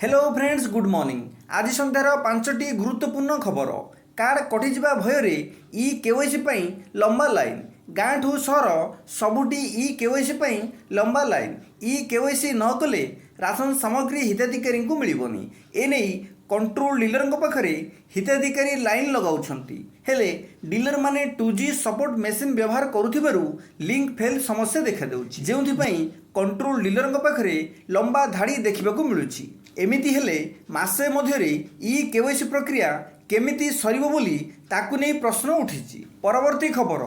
Hello friends, good morning. ଆଜି ସନ୍ଧ୍ୟାର ପାଞ୍ଚଟି ଗୁରୁତ୍ୱପୂର୍ଣ୍ଣ ଖବର। କାର୍ଡ଼ କଟିଯିବା ଭୟରେ ଇ କେୱାଇସି ପାଇଁ ଲମ୍ବା ଲାଇନ୍। ଗାଁଠୁ ସହର ସବୁଠି ଇ କେୱାଇସି ପାଇଁ ଲମ୍ବା ଲାଇନ୍। ଇ କେୱାଇସି ନ କଲେ ରାସନ ସାମଗ୍ରୀ ହିତାଧିକାରୀଙ୍କୁ ମିଳିବନି। ଏନେଇ କଣ୍ଟ୍ରୋଲ ଡିଲରଙ୍କ ପାଖରେ ହିତାଧିକାରୀ ଲାଇନ୍ ଲଗାଉଛନ୍ତି। ହେଲେ ଡିଲରମାନେ 2G support machine ବ୍ୟବହାର କରୁଥିବାରୁ ଲିଙ୍କ ଫେଲ୍ ସମସ୍ୟା ଦେଖାଦେଉଛି, ଯେଉଁଥିପାଇଁ କଣ୍ଟ୍ରୋଲ ଡିଲରଙ୍କ ପାଖରେ ଲମ୍ବା ଧାଡ଼ି ଦେଖିବାକୁ ମିଳୁଛି। ଏମିତି ହେଲେ ମାସେ ମଧ୍ୟରେ ଇ କେୱାଇସି ପ୍ରକ୍ରିୟା କେମିତି ସରିବ ବୋଲି ତାକୁ ନେଇ ପ୍ରଶ୍ନ ଉଠିଛି। ପରବର୍ତ୍ତୀ ଖବର,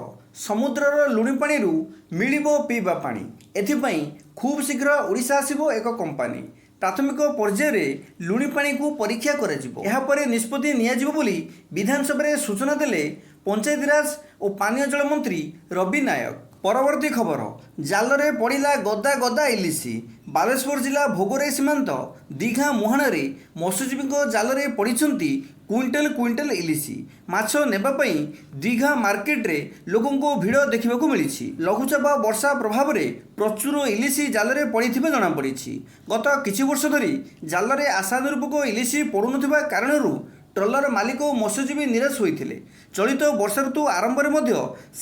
ସମୁଦ୍ରର ଲୁଣି ପାଣିରୁ ମିଳିବ ପିଇବା ପାଣି। ଏଥିପାଇଁ ଖୁବ୍ ଶୀଘ୍ର ଓଡ଼ିଶା ଆସିବ ଏକ କମ୍ପାନୀ। ପ୍ରାଥମିକ ପର୍ଯ୍ୟାୟରେ ଲୁଣି ପାଣିକୁ ପରୀକ୍ଷା କରାଯିବ, ଏହାପରେ ନିଷ୍ପତ୍ତି ନିଆଯିବ ବୋଲି ବିଧାନସଭାରେ ସୂଚନା ଦେଲେ ପଞ୍ଚାୟତିରାଜ ଓ ପାନୀୟ ଜଳ ମନ୍ତ୍ରୀ ରବି ନାୟକ। ପରବର୍ତ୍ତୀ ଖବର, ଜାଲରେ ପଡ଼ିଲା ଗଦା ଗଦା ଇଲିସି। ବାଲେଶ୍ୱର ଜିଲ୍ଲା ଭୋଗରାଇ ସୀମାନ୍ତ ଦୀଘା ମୁହାଣରେ ମତ୍ସ୍ୟଜୀବୀଙ୍କ ଜାଲରେ ପଡ଼ିଛନ୍ତି କୁଇଣ୍ଟାଲ କୁଇଣ୍ଟାଲ ଇଲିସି। ମାଛ ନେବା ପାଇଁ ଦୀଘା ମାର୍କେଟରେ ଲୋକଙ୍କ ଭିଡ଼ ଦେଖିବାକୁ ମିଳିଛି। ଲଘୁଚାପ ବର୍ଷା ପ୍ରଭାବରେ ପ୍ରଚୁର ଇଲିସି ଜାଲରେ ପଡ଼ିଥିବା ଜଣାପଡ଼ିଛି। ଗତ କିଛି ବର୍ଷ ଧରି ଜାଲରେ ଆଶାନୁରୂପକ ଇଲିସି ପଡ଼ୁନଥିବା କାରଣରୁ ଟ୍ରଲର ମାଲିକ ଓ ମତ୍ସ୍ୟଜୀବୀ ନିରାଶ ହୋଇଥିଲେ। ଚଳିତ ବର୍ଷା ଋତୁ ଆରମ୍ଭରେ ମଧ୍ୟ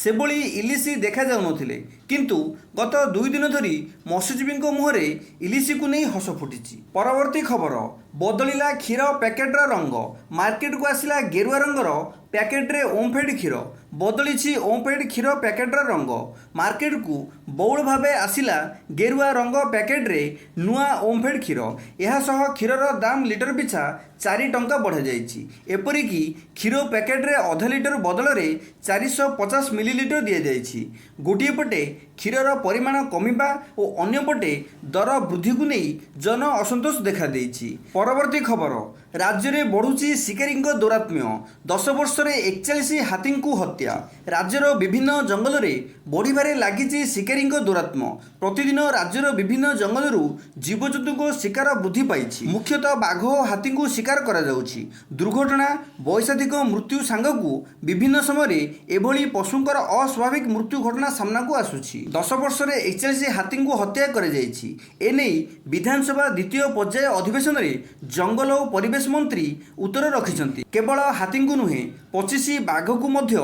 ସେଭଳି ଇଲିସି ଦେଖାଯାଉନଥିଲେ। କିନ୍ତୁ ଗତ 2 ଦିନ ଧରି ମତ୍ସ୍ୟଜୀବୀଙ୍କ ମୁହଁରେ ଇଲିସିକୁ ନେଇ ହସ ଫୁଟିଛି। ପରବର୍ତ୍ତୀ ଖବର, ବଦଳିଲା କ୍ଷୀର ପ୍ୟାକେଟର ରଙ୍ଗ। ମାର୍କେଟକୁ ଆସିଲା ଗେରୁଆ ରଙ୍ଗର ପ୍ୟାକେଟରେ ଓମ୍ଫେଡ୍ କ୍ଷୀର। ବଦଳିଛି ଓମ୍ଫେଡ୍ କ୍ଷୀର ପ୍ୟାକେଟର ରଙ୍ଗ। ମାର୍କେଟକୁ ବହୁଳ ଭାବେ ଆସିଲା ଗେରୁଆ ରଙ୍ଗ ପ୍ୟାକେଟରେ ନୂଆ ଓମ୍ଫେଡ୍ କ୍ଷୀର। ଏହାସହ କ୍ଷୀରର ଦାମ ଲିଟର ପିଛା 4 ଟଙ୍କା ବଢ଼ାଯାଇଛି। ଏପରିକି କ୍ଷୀର ପ୍ୟାକେଟରେ ଅଧ ଲିଟର ବଦଳରେ 450 ମିଲିଲିଟର ଦିଆଯାଇଛି। ଗୋଟିଏ ପଟେ କ୍ଷୀରର ପରିମାଣ କମିବା ଓ ଅନ୍ୟପଟେ ଦର ବୃଦ୍ଧିକୁ ନେଇ ଜନ ଅସନ୍ତୋଷ ଦେଖାଦେଇଛି। ପରବର୍ତ୍ତୀ ଖବର, ରାଜ୍ୟରେ ବଢ଼ୁଛି ଶିକାରୀଙ୍କ ଦୌରାତ୍ମ୍ୟ। 10 ବର୍ଷରେ 41 ହାତୀଙ୍କୁ ହତ୍ୟା। ରାଜ୍ୟର ବିଭିନ୍ନ ଜଙ୍ଗଲରେ ବଢ଼ିବାରେ ଲାଗିଛି ଶିକାରୀଙ୍କ ଦୌରାତ୍ମ୍ୟ। ପ୍ରତିଦିନ ରାଜ୍ୟର ବିଭିନ୍ନ ଜଙ୍ଗଲରୁ ଜୀବଜନ୍ତୁଙ୍କ ଶିକାର ବୃଦ୍ଧି ପାଇଛି। ମୁଖ୍ୟତଃ ବାଘ ଓ ହାତୀଙ୍କୁ ଶିକାର କରାଯାଉଛି। ଦୁର୍ଘଟଣା, ବୟସାଧିକ ମୃତ୍ୟୁ ସାଙ୍ଗକୁ ବିଭିନ୍ନ ସମୟରେ ଏଭଳି ପଶୁଙ୍କର ଅସ୍ୱାଭାବିକ ମୃତ୍ୟୁ ଘଟଣା ସାମ୍ନାକୁ ଆସୁଛି। 10 ବର୍ଷରେ 41 ହାତୀଙ୍କୁ ହତ୍ୟା କରାଯାଇଛି। ଏନେଇ ବିଧାନସଭା ଦ୍ୱିତୀୟ ପର୍ଯ୍ୟାୟ ଅଧିବେଶନରେ ଜଙ୍ଗଲ ଓ ପରିବେଶ ମନ୍ତ୍ରୀ ଉତ୍ତର ରଖିଛନ୍ତି। କେବଳ ହାତୀଙ୍କୁ ନୁହେଁ, 25 ବାଘକୁ ମଧ୍ୟ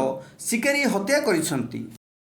ଶିକାରୀ ହତ୍ୟା କରିଛନ୍ତି।